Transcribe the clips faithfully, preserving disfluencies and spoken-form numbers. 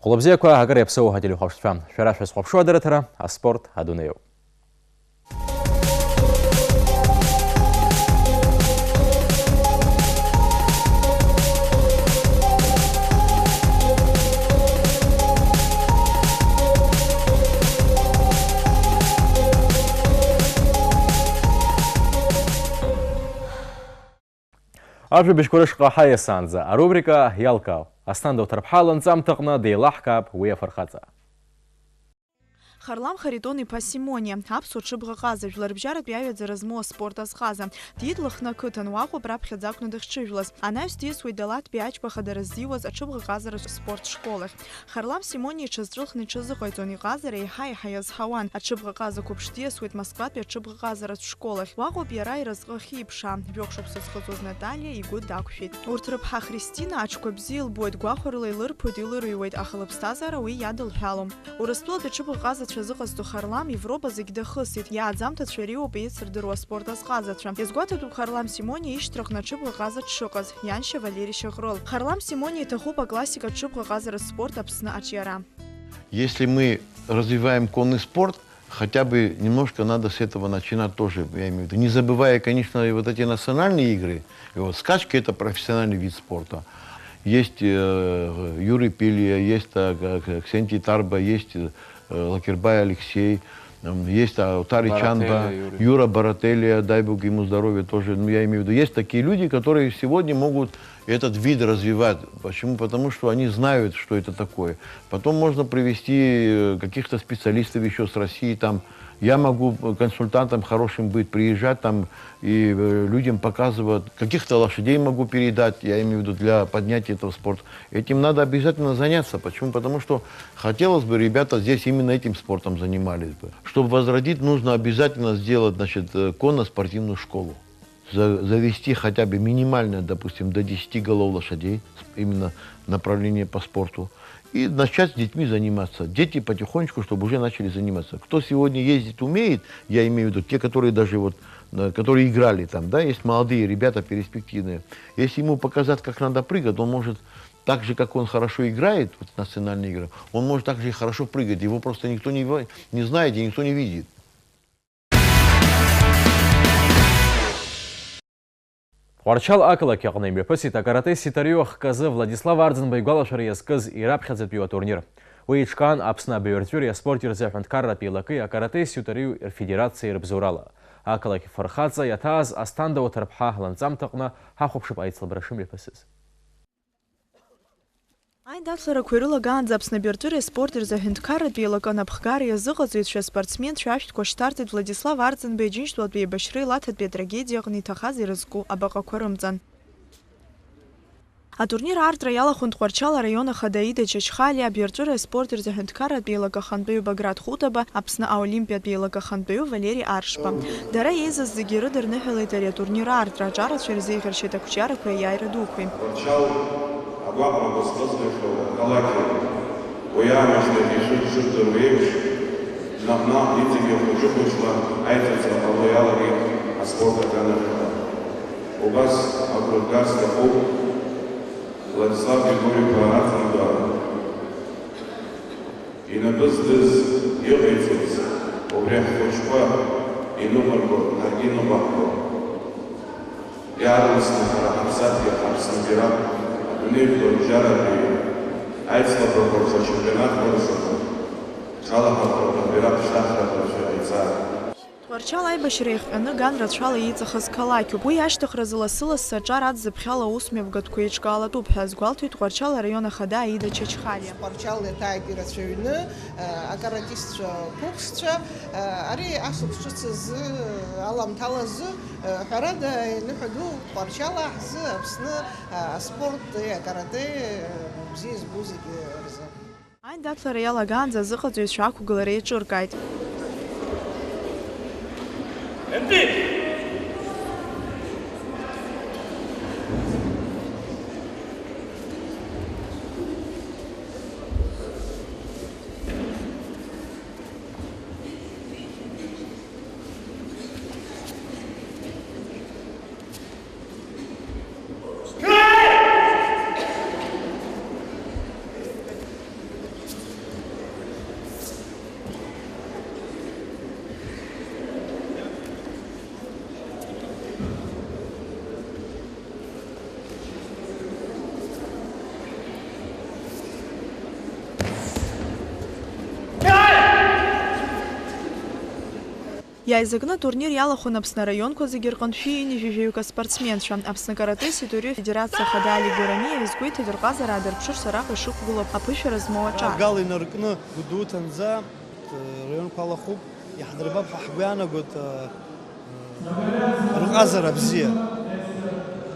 Хәлыбзиақәа, акыр иаԥсоу ателехәаԥшцәа, шәара шәазхәаԥшуа адырраҭара, аспорт адунеиоуп. Ажәабжьқәа рышҟа ҳаиасаанӡа арубрика иалкаау. Асҭанда уҭарԥҳа ланҵамҭаҟны деилаҳкаап уи афырхаҵа. Харлам Харитон-иԥа Симониа, аԥсуа ҽыбӷаҟаза, жәларбжьаратәи аҩаӡара змоу аспорт азҟаза. Диит Лыхны ақыҭан, уаҟоуп раԥхьаӡа акәны дахьҽыжәлаз. Анаҩс диасуеит Далаҭтәи Аџьба хадара ззиуаз аҽыбӷаҟазаратә спорт школ ахь. Харлам Симониа иҽазҵәылхны иҽазыҟаиҵон, иҟазара еиҳа-еиҳа иазҳауан. Аҽыбӷаҟазақәа ԥшдиасуеит Москватәи аҽыбӷаҟазаратә школ ахь. Уаҟоуп иара иразҟы ахьиԥшаа. Жәохә шықәса зхыҵуаз Наталиа игәы дақәшәеит. Урҭ рыԥҳа Христина аҽқәа бзиа илбоит, гәахәарыла илырԥоит, илырыҩуеит, аха лыԥсҭазаара уи иадылҳәалом. Урыстәылатәи аҽыбӷаҟазацәа зыҟазҵо Харлам Европа зегь дахысит, иааӡамҭацәа иреиуоуп еицырдыруа аспорт азҟазацәа. Иазгәаҭатәуп Харлам Симониа ишьҭраҟны аҽыбӷаҟаза дшыҟаз, ианшьа Валери Шьаҟрыл. Харлам Симониа иҭахуп аклассикатә ҽыбӷаҟазаратә спорт Аԥсны аҿиара. Если мы развиваем конный спорт, хотя бы немножко надо с этого начинать тоже, я имею в виду. Не забывая, конечно, и вот эти национальные игры, и вот скачки — это профессиональный вид спорта. Есть, э, Юрий Пелия, есть, э, К-, К-, Ксентий Тарба, есть, э, Лакербай Алексей, м, есть, а, Тари Барателя Чанба, Юрий. Юра Барателя, дай бог ему здоровья тоже. Ну, я имею в виду, есть такие люди, которые сегодня могут этот вид развивать. Почему? Потому что они знают, что это такое. Потом можно привести, э, каких-то специалистов ещё с России. Там я могу, э, консультантом хорошим быть, приезжать там и, э, людям показывать. Каких-то лошадей могу передать, я имею в виду, для поднятия этого спорта. Этим надо обязательно заняться. Почему? Потому что хотелось бы, ребята здесь именно этим спортом занимались бы. Чтобы возродить, нужно обязательно сделать, значит, э, конно-спортивную школу. За-, завести хотя бы минимально, допустим, до десяти голов лошадей, с-, именно направление по спорту, и начать с детьми заниматься. Дети потихонечку, чтобы уже начали заниматься. Кто сегодня ездить умеет, я имею в виду, те, которые даже вот, э, которые играли там, да, есть молодые ребята перспективные. Если ему показать, как надо прыгать, он может так же, как он хорошо играет, вот национальные игры, он может так же и хорошо прыгать. Его просто никто не, во-, не знает и никто не видит. Тҟәарчал ақалақь аҟны имҩаԥысит акарате ситарио ахкы азы Владислав Арӡынба игәалашәара иазкыз ираԥхьаӡатәиу атурнир. Уи еиҿкаан Аԥсны абаҩрҵәыреи аспорти рзы аҳәынҭқарратә еилакеи акарате ситарио рфедерациеи рыбзоурала. Ақалақь Фырхаҵа иаҭааз Асҭанда Уаҭарԥҳа ланҵамҭаҟны ҳахәаԥшып аицлабра шымҩаԥысыз. Аиндаҭларақәа ирылагаанӡа Аԥсны абаҩрҵәыреи аспорти рзы аҳәынҭқарратә еилакы анапхгара иазыҟаҵаҩцәеи аспортсменцәеи ашәҭқәа шьҭарҵеит Владислав Арӡынбеи Аџьынџьтәылатәи еибашьреи Лаҭатәи атрагедиа аҟны иҭахаз ирызку абаҟақәа рымҵан. Атурнир аартра иалахәын Тҟәарчал араион ахада Аида Чачхалиа, абаҩрҵәыреи аспорти рзы аҳәынҭқарратә еилакы ахантәаҩы Баграт Хутаба, Аԥсны аолимпиатә еилакы ахантәаҩы Валери Аршба. Дара еизаз зегьы ирыдырныҳәалеит ари атурнир аартра, аҿарацәа ирзеиӷьаршьеит ақәҿиарақәеи аиааира дуқәеи. Тҟәарчал агәаҟрақәа зхызгахьоу ақалақьуп. Уи аамышьҭахь ишәыдшырдыруа еиԥш, наҟ-наҟ иҵегьы хәыҷы-хәыҷла аиҿыҵра ҟало иалагеит аспорт аганахьала. Убас агәра ргар сҭахуп Владислав Григорьев-иԥа Арӡынба инапы здыз, иҟаиҵаз, убри ҳхәыҷқәа иныҟәырго, ҳаргьы иныҟәаҳго. Иаарласны ҳара ҳаԥсадгьыл, Аԥсны абираҟ, адунеи жәларбжьаратәи аицлабрақәа рҿы ачемпионатқәа рзы ҳалаҳхәратә абираҟ шьҭаҳхратә рацәа ҟаиҵар. Тҟәарчал аибашьра иахҟьаны ган рацәала иҵахаз қалақьуп. Уи ашьҭыхразы лассы-лассы аҿар аӡбаԥхьала аусмҩаԥгатәқәа еиҿкаалатәуп ҳәа азгәалҭоит Тҟәарчал араион ахада Аида Чачхалиа. Тҟәарчал иаҭааит ирацәаҩны, акаратистцәа қәыԥшцәа, ари ашықәс ҿыц азы, аламҭалазы, ҳәарада, иныҳәа ду Тҟәарчал аҳзы, Аԥсны аспорти акаратеи бзиа избо зегьы рзы. Аиндаҭлара иалагаанӡа азыҟаҵаҩцәа ақәгылара еиҿыркааит. Иааизакны атурнир иалахәын Аԥсны араионқәа зегьы рҟынтә шәи ҩынҩажәи жәаҩык аспортсменцәа. Аԥсны каратэ ситурио афедерациа ахада Алик Гәарамиа иазгәеиҭеит, рҟазара аадырԥшырц араҟа ишықәгылоу аԥышәара змоу аҿар. Гал инаркны Гәдоуҭа анӡа, э, раионқәа алахәуп, иаҳдырбап ҳәа ҳгәы иаанагоит, э, э, рҟазара бзиа.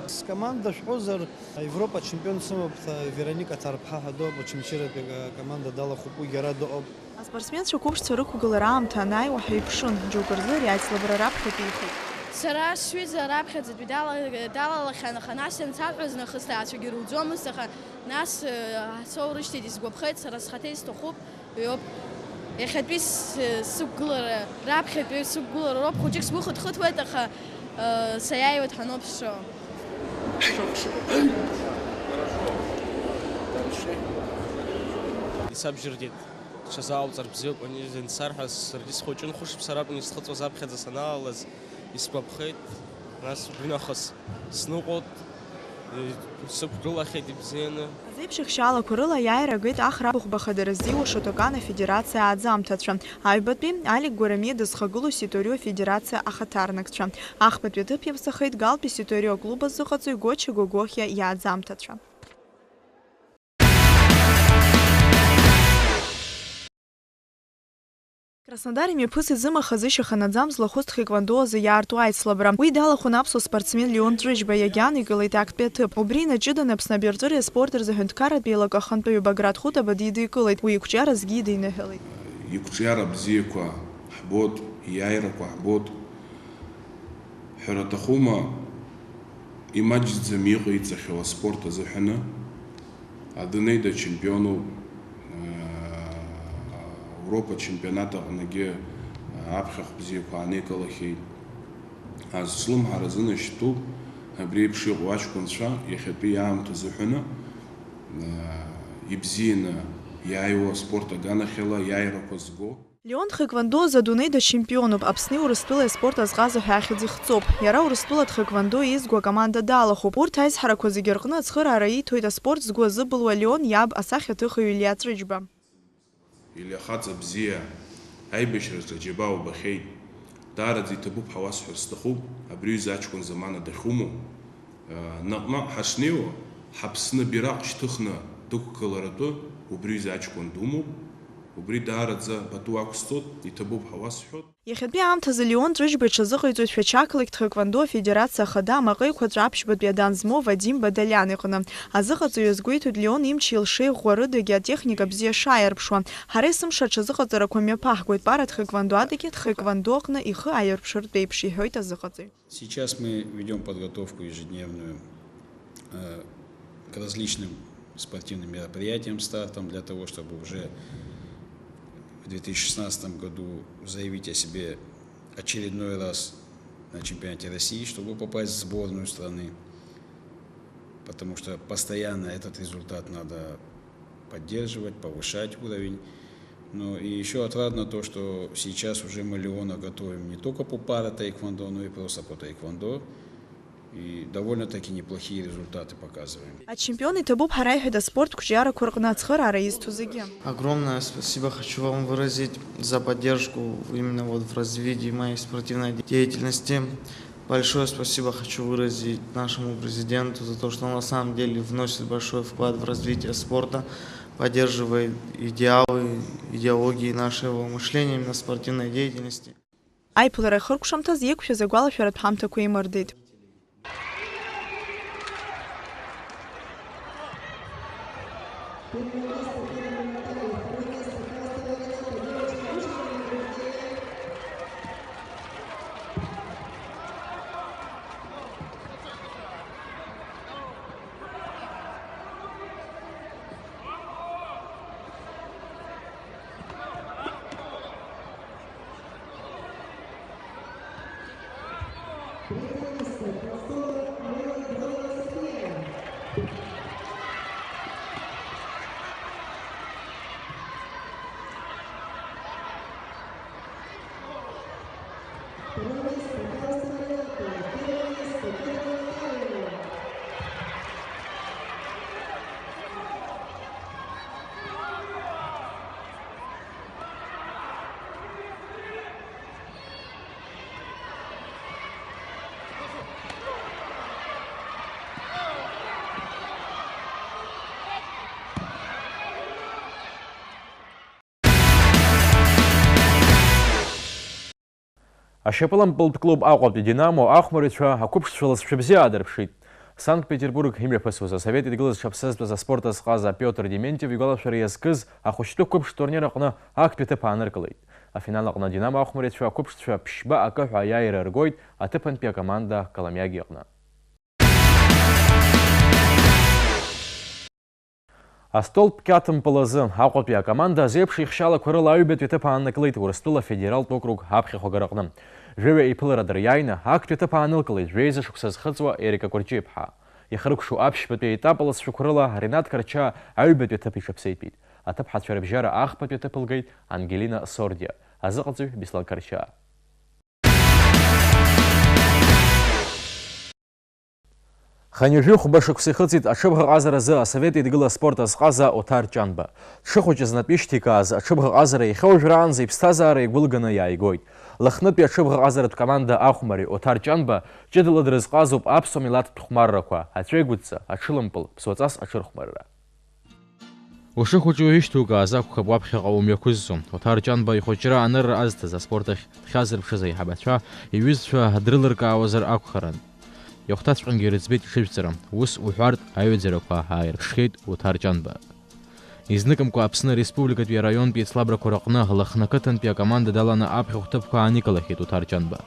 Скоманда шәҳәозар, Европа чемпион сымоуп, Вероника Ҭарԥҳа ҳәа дыҟоуп, Очамчыратәи акоманда далахәуп, уигьы ара дыҟоуп. Аспортсменцәа қәыԥшцәа рықәгылара аамҭа анааи уаҳа иԥшын, џьоукы рзы ари аицлабра раԥхьатәихеит. Сара сҩыза раԥхьаӡатәи дала-, далалахьан, аха нас иансаҳәоз нахыс ҭаацәагьы руӡомызт, аха нас, э, ҳцо урышьҭит, исгәаԥхеит, сара схаҭа исҭахуп, уиоуп. Иахьатәи с-, сықәгылара, раԥхьатәи сықәгылара роуп, хәыҷык сгәы хыҭхыҭуеит, аха, э, саиааиуеит ҳануп сшо. Исабжьыргеит. Сҽазаауҵар бзиоуп, ани, иансарҳәаз, саргьы схәыҷын, хәышықәса ракәын исхыҵуаз аԥхьаӡа санаалалаз, исгәаԥхеит, нас убринахыс сныҟәоит, и-, сықәгылахьеит ибзианы. Азеиԥш ихшьаалақәа рыла аиааира агеит Ахра Аԥхәба Хадара ззиуа Шотокан афедерациа ааӡамҭацәа. Аҩбатәи, Алик Гәарамиа дызхагылоу Ситорио афедерациа ахаҭарнакцәа. Ахԥатәи аҭыԥ иаԥсахеит Галтәи Ситорио аклуб азыҟаҵаҩ Гоча Гогохиа иааӡамҭацәа. Краснодар имҩаԥысит зымаха-зышьаха наӡам злахәыз тхэквондо азы иаарту аицлабра. Уи далахәын аԥсуа спортсмен Леон Ҵәыџьба, иагьааникылеит актәи аҭыԥ. Убри инаҷыданы Аԥсны абаҩрҵәыреи аспорти рзы аҳәынҭқарратә еилакы ахантәаҩы Баграт Хәытаба дидикылеит, уи иқәҿиара зегьы идиныҳәалеит. Иқәҿиара бзиақәа ҳбоит, иааирақәа ҳбоит. Ҳәара аҭахума, имаҷӡам иҟаиҵахьоу аспорт азыҳәаны, адунеи дачемпионуп, Ауропа чемпионат аҟныгьы аԥхьахә бзиақәа ааникылахьеит. Азҿлымҳара зынашьҭтәуп абри еиԥш иҟоу аҷкәынцәа иахьатәи аамҭа азыҳәаны, ибзианы иааиуа аспорт аганахьала иааирақәа зго. Леон тхэквондо азы адунеи дачемпионуп, Аԥсни Урыстәылеи аспорт азҟаза ҳәа ахьӡ ихҵоуп. Иара Урыстәыла тхэквондо еизго акоманда далахәуп. Урҭ аизҳарақәа зегьы рҟны ацхыраара ииҭоит аспорт згәы азыбылуа Леон иаб асахьаҭыхҩы Илиа Ҵәыџьба. Илиа хаҵа бзиа, аибашьраҿы аџьабаа убахьеит. Даараӡа иҭабуп ҳәа уасҳәар сҭахуп, абри аҩыза аҷкәын замана дахьумоу. Наҟ-наҟ ҳашнеиуа, ҳаԥсны бираҟ шьҭыхны дықәгыларатәы убри аҩыза аҷкәын думоуп. Убри даараӡа пату ақәсҵоит, иҭабуп ҳәа уасҳәоит. Иахьатәи аамҭазы Леон Ҵәыџьба иҽазыҟаиҵоит Шәача ақалақь тхэквондо афедерациа ахада амаҟа еиқәаҵәа аԥшьбатәи адан змоу Вадим Бадалиан иҟны. Азыҟаҵаҩ иазгәеиҭоит Леон имчи лшеи ӷәӷәарыдагьы атехника бзиа шааирԥшуа. Ҳара есымша аҽазыҟаҵарақәа мҩаԥаҳгоит, пара тхэквондоадагьы тхэквондо аҟны ихы аирԥшыртә еиԥш, иҳәоит азыҟаҵаҩ. Сейчас мы ведём подготовку ежедневную, э, к различным спортивным мероприятиям, стартам, для того, чтобы уже в две тысячи шестнадцатом году заявить о себе очередной раз на чемпионате России, чтобы попасть в сборную страны. Потому что постоянно этот результат надо поддерживать, повышать уровень. Ну и ещё отрадно то, что сейчас уже мы Леона готовим не только по пара-таэквондо, но и просто по таэквондо. И довольно-таки неплохие результаты показываем. Ачемпион иҭабуп ҳәа раиҳәеит аспорт қәҿиарақәа рҟны ацхыраара изҭо зегьы. Огромное спасибо хочу вам выразить за поддержку именно вот в развитии моей спортивной деятельности. Большое спасибо хочу выразить нашему президенту за то, что он на самом деле вносит большой вклад в развитие спорта, поддерживает идеалы, идеологии нашего мышления именно спортивной деятельности. Аиԥылара ахыркәшамҭаз иқәшәаз агәалашәаратә ҳамҭақәа еимырдеит. Ашьапылампылтә клуб Аҟәатәи Динамо ахәмарыҩцәа ақәыԥшцәа лҵшәа бзиа аадырԥшит. Санкт-Петербург имҩаԥысуаз асовет идгыла зҽаԥсазтәыз аспорт азҟаза Пиотр Дементиев игәалашәара иазкыз ахәыҷтәы қәыԥш турнир аҟны актәи аҭыԥ ааныркылеит. Афинал аҟны Динамо ахәмарыҩцәа ақәыԥшцәа ԥшьба акы ҳәа аиааира ргоит аҭыԥантәи акоманда Коломиаги аҟны. Астол кьаҭымпыл азы Аҟәатәи акоманда азеиԥш ихшьалақәа рыла аҩбатәи аҭыԥ ааннакылеит Урыстәыла афедералтә округ аԥхьахә агараҟны. Жәаҩа еиԥылара дыриааины, актәи аҭыԥ аанылкылеит жәеиза шықәса зхыҵуа Ерика Кәарҷиаԥҳа. Ихыркәшоу аԥшьбатәи аетап алҵшәақәа рыла Ринат Қарчаа аҩбатәи аҭыԥ иҽаԥсеитәит. Аҭыԥҳацәа рыбжьара ахԥатәи аҭыԥ лгеит Ангелина Сордиа, азыҟаҵаҩ Беслан Қарчаа. Хынҩажәи хәба шықәса ихыҵит аҽыбӷаҟазаразы асовет еидгыла аспорт азҟаза Оҭар Ҷанба. Дшыхәыҷыз знапы ишьҭикааз аҽыбӷаҟазара иахьа уажәраанӡа иԥсҭазаара игәылганы иааигоит. Лыхнытәи аҽыбӷаҟазаратә команда ахәмари Оҭар Ҷанба ҷыдала дрызҟазоуп аԥсуа милаҭтә хәмаррақәа, аҵәеигәыдҵа, аҽылымпыл, ԥсуаҵас аҽырхәмарра. Ушыхәыҷу ишьҭукааз акәхап уаԥхьаҟа умҩақәызҵо. Оҭар Ҷанба ихәыҷра анырра азҭаз аспорт ахь дхьазырԥшыз аиҳабацәа, иҩызцәа дрылыркаауазар акәхарын. Иахәҭаҵәҟьангьы ирыӡбеит иҽыжәҵара, ус уҳәартә аҩаӡарақәа ааирԥшхьеит Уҭар Ҷанба. Изныкымкәа Аԥсны Республикатәи араионтәи еицлабрақәа рыҟны Лыхны ақыҭантәи акоманда даланы аԥхьахә ҭыԥқәа ааникылахьеит Уҭар Ҷанба.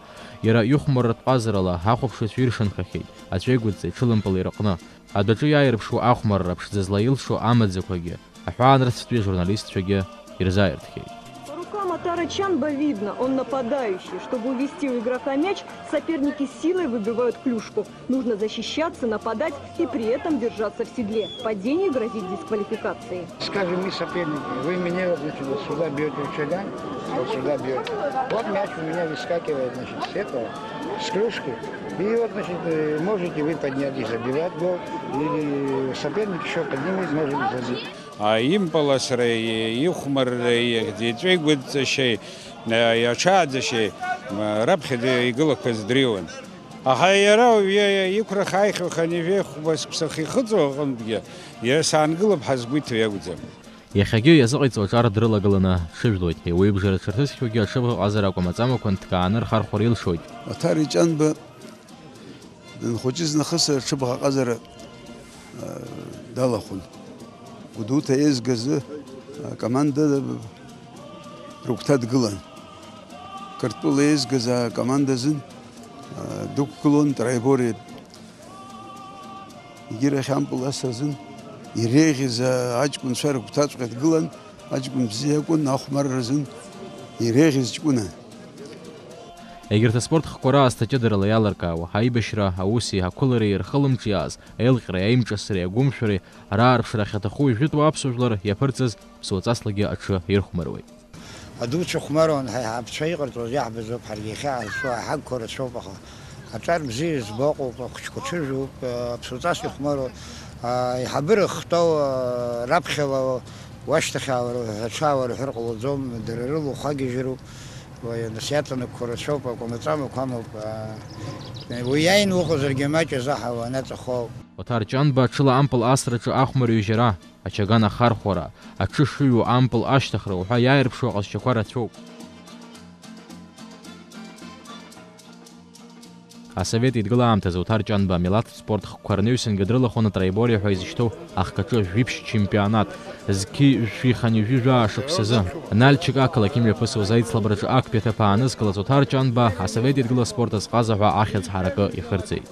Иара ихәмарратә ҟазарала ахәаԥшыҩцәа иршанхахьеит, аҵәеигәыдҵа, иҽылымпыл ирыҟны. Адәаҿы иааирԥшуа ахәмарра ԥшӡа злаилшо амаӡақәагьы, аҳәаанырцәтәи ажурналистцәагьы ирзааиртхьеит. По рукам Отара Чанба видно, он нападающий. Чтобы увести у игрока мяч, соперники силой выбивают клюшку. Нужно защищаться, нападать и при этом держаться в седле. Падение грозит дисквалификацией. Скажем, мы соперники, вы меня, значит, вот сюда бьёте в чаган, вот сюда бьёте. Вот мяч у меня выскакивает, значит, с этого, с клюшки. И вот, значит, э, можете вы поднять и забивать гол, или соперник ещё поднимет, может забить. А, импыл асреи, ихәмарреи, иҵәеигәыдҵашьеи, а, иаҽааӡашьеи, а, раԥхьаӡа игылақәаз дреиуан. Аха иара уи иқәра хааихьоу хынҩажәи хәба шықәса ахьихыҵуа аҟынтәгьы иара саангылап ҳәа сгәы иҭоу иакәӡам. Иахьагьы иазыҟаиҵо аҿар дрылагыланы дҽыжәлоит, иуаҩыбжара дшырҭысхьоугьы аҽыбӷаҟазара акәамаҵамақәа нҭкааны рхархәара илшоит. Оҭар Ҷанба данхәыҷыз нахыс аҽыбӷаҟазара, а, далахәын. Гәдоуҭа еизгазы акоманда рыгәҭа дгылан. Қырҭтәыла еизгаз акоманда азын, а, дықәгылон Троеборие. Егьирахь ампыл ас азын иреиӷьыз аҷкәынцәа рыгәҭаҵәҟьа дгылан, аҷкәын бзиа акәын, ахәмарра азын иреиӷьыз ҷкәынан. Егьырҭ аспорт хкқәа раасҭа ҷыдарала иалыркаауа, аибашьра, ауси ақәылареи рхылымҿиааз, аилҟьареи аимҿасреи агәымшәареи раарԥшра ахьаҭаху ижәытәу аԥсуа жәлар иаԥырҵаз ԥсуаҵаслагьы аҽы ирхәмаруеит. Адуцәа хәмаруан ҳәа иҳаԥцәа иҟарҵоз иаҳбаӡом, ҳаргьы иахьа ҳазшо аҳагқәа рацәоуп, аха аҿар бзиа избо ыҟоуп, ахәыҷқәа ҽыжәуп, аԥсуаҵас ихәмаруа, аиҳабыра хтәоу, раԥхьала уашьҭахьаауа, аҽаауа рҳәар ҟалаӡом, дара рыла ухагьежьыроуп, уаҩ нас иаҵанакқәа рацәоуп, акәамаҵамақәа амоуп, уи иааины уҟазаргьы маҷ азаҳауа анаҵахо ауп. Оҭар Ҷанба аҽыла ампыл асраҿы ахәмарҩжьара, ачаган ахархәара, аҽы шыҩуа ампыл ашьҭыхра уҳәа иааирԥшуа ҟазшьақәа рацәоуп. Асовет Еидгыла аамҭазы Уҭар Ҷанба амилаҭтә спорт хкқәа рнаҩсангьы дрылахәын атроеборие ҳәа изышьҭоу ахкаҿы жәиԥшь чемпионат, зқьи жәшәи хынҩажәи жәаа шықәсазы. Нальчик ақалақь имҩаԥысуаз аицлабраҿы актәи аҭыԥ аанызкылаз Уҭар Ҷанба асовет Еидгыла спорт азҟаза ҳәа ахьӡ ҳаракы ихырҵеит.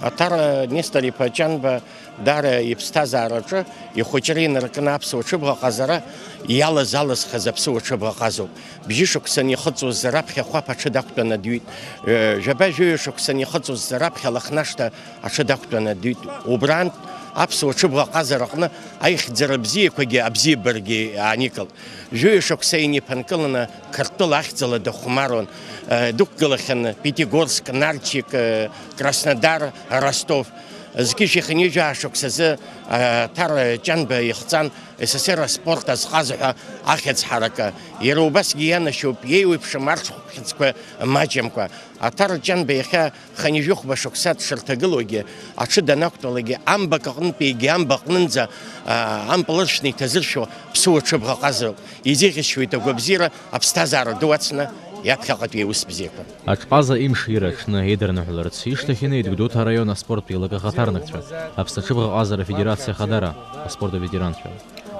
Аҭара Нестор-иԥа Ҷанба даара иԥсҭазаараҿы ихәыҷра инаркны аԥсуа ҽыбӷаҟазара иалаз-алызхыз аԥсуа ҽыбӷаҟазоуп. Бжьышықәсан ихыҵуаз раԥхьа Хәаԥ аҽы дақәтәаны дҩит. Ҩ-, жәаба-жәаҩа шықәсан ихыҵуаз раԥхьа Лыхнашҭа аҽы дақәтәаны дҩит. Убрантә аԥсуа ҽыбӷаҟазараҟны аихьӡара бзиақәагьы абзиабарагьы ааникылт. Жәаҩа шықәса инеиԥынкыланы Қырҭтәыла ахьӡала дыхәмаруан, э, дықәгылахьан Пятигорск, Нарчик, э, Краснодар, Ростов. Зқьи жәшәи хынҩажәи жәаа шықәсазы, э, Ҭара Ҷанба ихҵан С С С Р аспорт азҟаза ҳәа ахьӡ ҳаракы. Иара убасгьы ианашьоуп иеиуеиԥшым арҽхәхьыӡқәа маҷымкәа. Аҭара Ҷанба иахьа хынҩажәи хәба шықәса дшырҭагылоугьы, аҽы данақәтәалакгьы, амбак аҟнытәи егьи амбаҟнынӡа, аа, ампыл ыршәны иҭазыршәуа ԥсуа ҽыбӷаҟазароуп. Изеиӷьасшьоит агәабзиара аԥсҭазаара ду ацны иаԥхьаҟатәи аус бзиақәа. Аҽҟаза имш ираҽны еидырныҳәаларц ишьҭахь инеит Гәдоуҭа араион аспорттә еилакы ахаҭарнакцәа, Аԥсны аҽыбӷаҟазара афедерациа ахадара, аспорт аветеранцәа.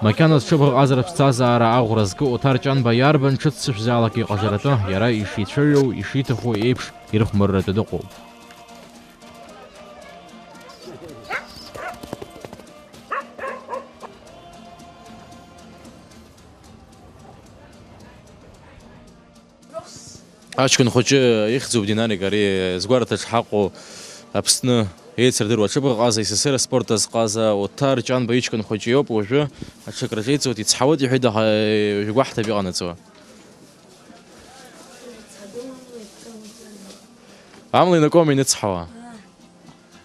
Макьана зҽыбӷаҟазара ԥсҭазаара аӷәра зку Оҭар Ҷанба иарбан ҽыццышәзаалак иҟаҵаратәы, иара ишицәыҩуа, ишиҭаху еиԥш ирхәмарратәы дыҟоуп. Аҷкәын хәыҷы ихьӡуп Динарик, ари згәарҭаҿ ҳаҟоу Аԥсны еицырдыруа аҽыбӷаҟаза, СССР аспорт азҟаза Оҭар Ҷанба иҷкәын хәыҷы иоуп. Уажәы аҽык рҿеиҵоит, ицҳауеит иҳәеит, аха уажәы гәаҳҭап иҟанаҵо. Амла инакома иныцҳауа?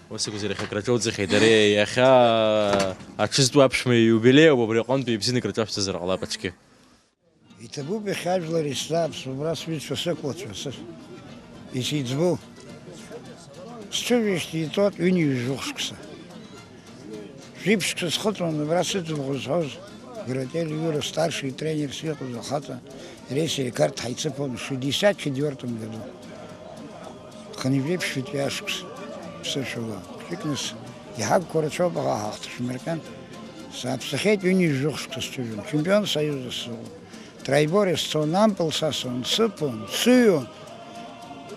Ус акәзар, иахьа акраҿоуҵахьеит ари, иахьа аҽызтәу аԥшәма ииубилеиуп, убри аҟынтәи ибзианы акраҿашәҵазар ҟалап аҽгьы. Иҭабуп иахьа ажәлар исзааԥсо, убра сҩызцәа сықәлацәа, сыс-, исыӡбоу. Сҽыжәижьҭеи иҵуеит ҩынҩажәи жәохә шықәса. Жәиԥшьқәа схыҵуан, убра сыӡбахә зҳәоз, Гротель Иура старший тренерс иҟаз ахаҵа, иареи сареи Қарҭ ҳаицыԥон шестьдесят четвёртом году. Хынҩажәи ԥшьбатәи ашықәс, ԥсышәала. Хәыҷык нас иҳагқәа рацәоуп, аха ҳахҭшәмырҟьан. Сааԥсахьеит, ҩынҩажәи жәохә шықәса сҽыжәлон, чемпион союза сыҟоуп. Троеборие сцон, ампыл сасуан, сыԥон, сыҩуан.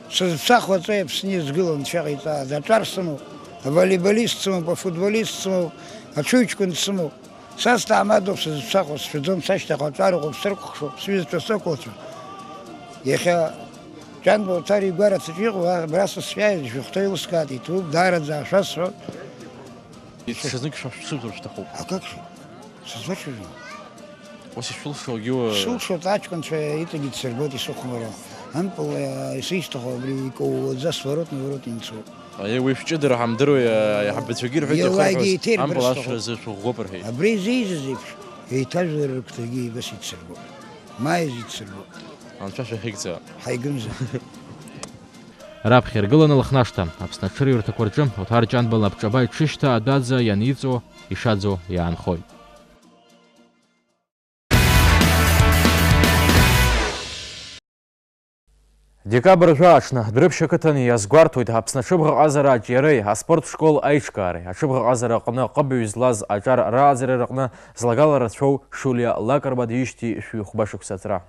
Сызԥсахуа аҵеи Аԥсны изгылан, анцәа иҟаиҵаз. Аҿар сымоуп, аволейболист сымоуп, афутболист сымоуп, аҽыҩҷкәын сымоуп. Са сҭаҳмадоуп, сызԥсахуа, сшәаӡом, сашьҭахь аҿар ыҟоуп, срыкәхшоуп, сҩызцәа сықәлацәа. Иахьа Ҷанба Оҭар игәараҭаҿы иҟоу, абра сысшәааит, жәохәҭа еилыскаат, иҭабуп, даараӡа аашәасҳәап. Даҽазнык шәа-, шәцәыӡыр шәҭахуп. А как же? Сызлацәажәо? Ус ишәылшогьы уа- Сылшоит, аҷкәынцәа иҵегьы дсырбоит исыхәмаруа. Ампыл, э, исышьҭаху абри икоууаӡа своротни воротни инцоуп. Аиеи, уи шәҷыдара ҳамдыруеи, аиҳабацәагьы ирҳәеит, иахырҳәоз, иҭеирбар ампыл сҭахуп. Ашәразы шәыӷәӷәоуп рҳәеит. Абри изеизыз еиԥш, еиҭажәлар рыгәҭагьы еибасит сырбоит. Ма иазит сырбоит. Анцәа шәахьигӡа. Ҳаигымзар. Раԥхьа иргыланы Лыхнашҭа, Аԥсны аҽырҩрҭақәа рҿы Оҭар Ҷанба лабҿаба иҽышьҭа адәаӡа ианиҵо, ишаӡо иаанхоит. Декабр жәа аҽны Дәрыԥшь ақыҭан иазгәарҭоит Аԥсны аҽыбӷаҟазара аҿиареи аспорт школ аиҿкаареи. Аҽыбӷаҟазара аҟны аҟыбаҩ злаз аҿар рааӡара рыҟны злагала рацәоу Шулиа Лакрба диижьҭеи шәи хәба шықәса аҵра.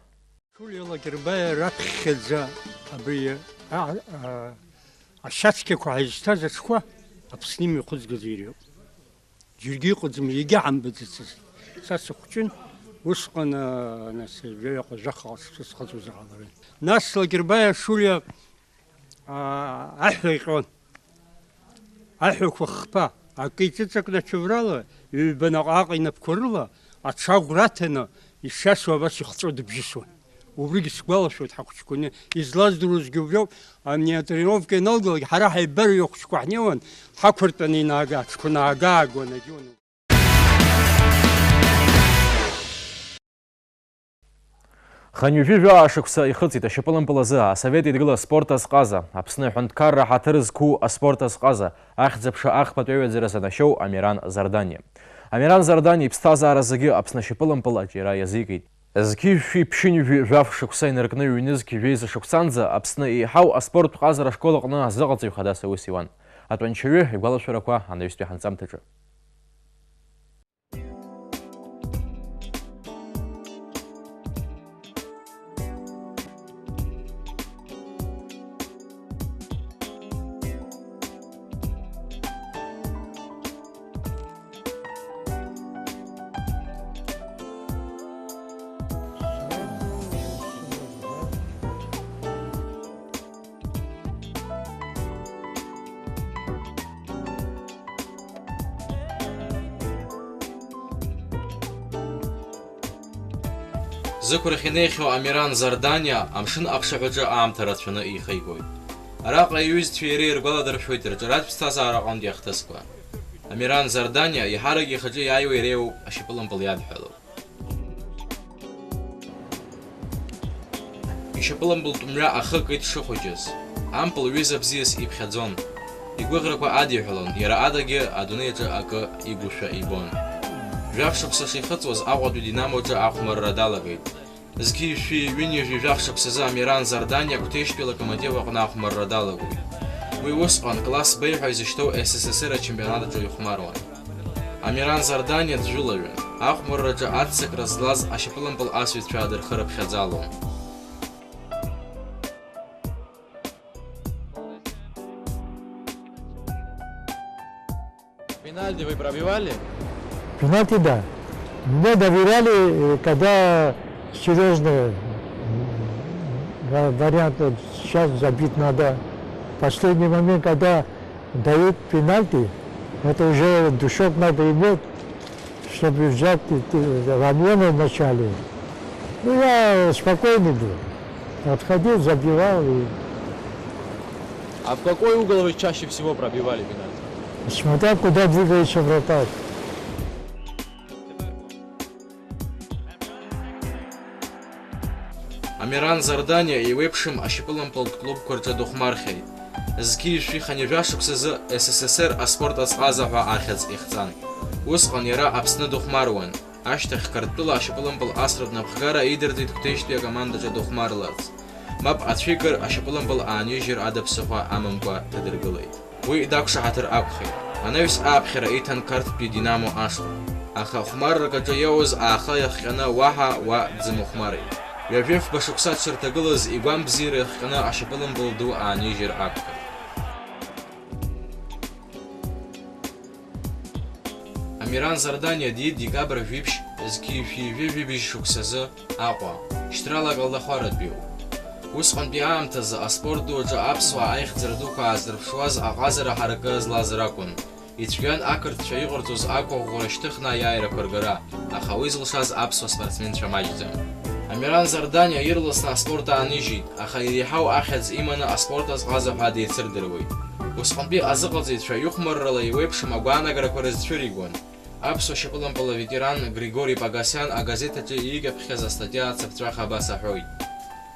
Шулиа Лакрбаиа раԥхьаӡа абри, а, а, ашьацқьақәа ҳаизҭаз аҽқәа Аԥсны имҩахыҵгаз иреиуоуп. Џьаргьы иҟаӡам, егьаҳамбаӡацызт. Са сыхәҷын, усҟан, а, нас, жәаҩаҟа, жәахаҟа сыԥсы схыҵуазар ҟаларын. Нас Лакрбаиа Шулиа, а, аҳәа иҟьон. Аҳәақәа хԥа, акы иҿыҵакны ачаврала, ҩба наҟ-ааҟ инапқәа рыла аҽа аӷәра аҭаны, ишиашоу абас ихҵәо дыбжьысуан. Убригьы сгәалашәоит ҳахәыҷқәаны, излаздыруазгьы убриоуп, ани атренировка ианалгалак, ҳара ҳаибарыҩ ахәыҷқәа ҳнеиуан, ҳақәыртәаны инага-, аҽқәа наагаагон, агьон. Хынҩажәи жәаа шықәса ихыҵит ашьапылампыл азы Асовет Еидгыла аспорт азҟаза, Аԥсны аҳәынҭқарра ҳаҭыр зқәу аспорт азҟаза, ахьӡ-аԥша ахԥатәи аҩаӡара занашьоу Амиран Зардани. Амиран Зардани иԥсҭазаара зегьы Аԥсны ашьапылампыл аҿиара иазикит. Зқьи жәшәи ԥшьынҩажәи жәаф шықәса инаркны ҩнызқь жәеиза шықәсанӡа Аԥсны еиҳау аспорттә ҟазара ашкол аҟны азыҟаҵаҩ хадас аус иуан. Атәанчаҩы игәалашәарақәа анаҩстәи ҳанҵамҭаҿы. Зықәрахь инеихьоу Амиран Зардани амшын аҟәшаҳәаҿы аамҭа рацәаны еихеигоит. Араҟа иҩызцәеи иареи иргәаладыршәоит рҿиаратә ԥсҭазаара аҟынтәи ахҭысқәа. Амиран Зардани еиҳарак ихаҿы иааиуа иреиуоуп ашьапылампыл иадҳәалоуп. Ишьапылампылтә мҩа ахы акит дшыхәыҷыз. Ампыл ҩыза бзиас иԥхьаӡон. Игәыӷрақәа адиҳәалон, иара адагьы адунеи аҿы акы игәышәа ибон. Жәаф шықәса шихыҵуаз Аҟәатәи Динамо аҿы ахәмарра далагеит. Зқьи жәшәи ҩынҩажәи жәаф шықәсазы Амиран Зардани Акәҭеижьтәи Локомотив аҟны ахәмарра далагоит. Уи усҟан класс Б ҳәа изышьҭоу С С С Р ачемпионат аҿы ихәмаруан. Амиран Зардани аӡәы жәылаҩын. Ахәмарраҿы аццакра злаз ашьапылампыл асҩцәа дырхырыԥхьаӡалон. Пенальти вы пробивали? Пенальти, да. Мне доверяли, э, когда серьезный, м, ва-, вариант, вот сейчас забить надо. Последний момент, когда дают пенальти, это уже душок надо иметь, чтобы взять и ты, раненый вначале. Ну, я спокойный был. Отходил, забивал и А в какой угол вы чаще всего пробивали пенальти? Смотря куда двигается вратарь. Амиран Зардани еиуеиԥшым ашьапылампылтә клубқәа рҿы дыхәмархьеит. Зқьи жәшәи хынҩажәа шықәсазы С С С Р аспорт аӡҟаза ҳәа ахьӡ ихҵан. Усҟан иара Аԥсны дыхәмаруан. Ашьҭахь Қырҭтәыла ашьапылампыл асратә напхгара идырҵеит Қәҭеижьтәи акомандаҿы дыхәмарларц. Мап ацәикыр, ашьапылампыл аанижьыр ада ԥсыхәа амамкәа дҭадыргылеит. Уи дақәшаҳаҭыр акәхеит. Анаҩс ааԥхьара иҭан Қарҭтәи Динамо ашҟа. Аха хәмаррак аҿы иоуз ааха иахҟьаны уаҳа уа дзымыхәмарит. Ҩажәи фба шықәса дшырҭагылаз игәам бзиара иахҟьаны ашьапылампыл ду аанижьыр акәхеит. Амиран Зардани диит декабрь жәиԥшь зқьи жәшәи ҩажәи жәибжь шықәсазы Аҟәа, шьҭрала Калдахәаратәиуп. Усҟантәи аамҭазы аспорт ду аҿы аԥсуаа аихьӡара дуқәа аазырԥшуаз аҟазара ҳаракы злаз ракәын. Ицәгьан ақырҭцәа иҟарҵоз ақәыӷәӷәара шьҭыхны аиааирақәа ргара, аха уи зылшаз аԥсуа спортсменцәа маҷӡам. Амиран Зардани ирласны аспорт аанижьит, аха иреиҳау ахьӡ иманы аспорт азҟаза ҳәа деицырдыруеит. Усҟантәи азыҟаҵаҩцәа ихәмаррала еиуеиԥшым агәаанагарақәа рызцәыригон. Аԥсуа шьапылампыл аветеран Григори Погосиан агазеҭ аҿы иикьаԥхьаз астатиа ацыԥҵәаха абас аҳәоит: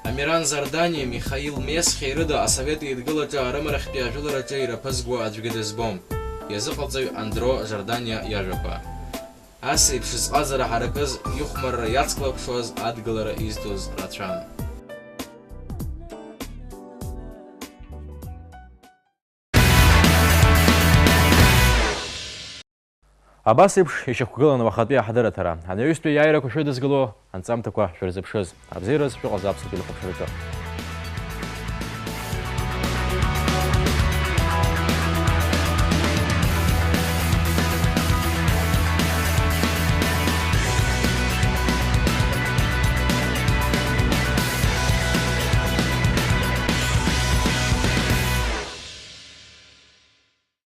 Амиран Зардани, Михаил Месхеи рыда Асовет Еидгылаҿы арымарахьтәи ажәылараҿы ираԥызгуа аӡәгьы дызбом. Иазыҟаҵаҩ Андро Жордания иажәақәа. Ас еиԥш зҟазара ҳаракыз, ихәмарра иацклаԥшуаз адгылара изҭоз рацәан. Абас еиԥш ишьақәгылан уахатәи аҳдырраҭара. Анаҩстәи аиааирақәа шәыдызгало анҵамҭақәа шәырзыԥшыз. Абзиараз шәыҟаз аԥсуа телехәаԥшраҿы.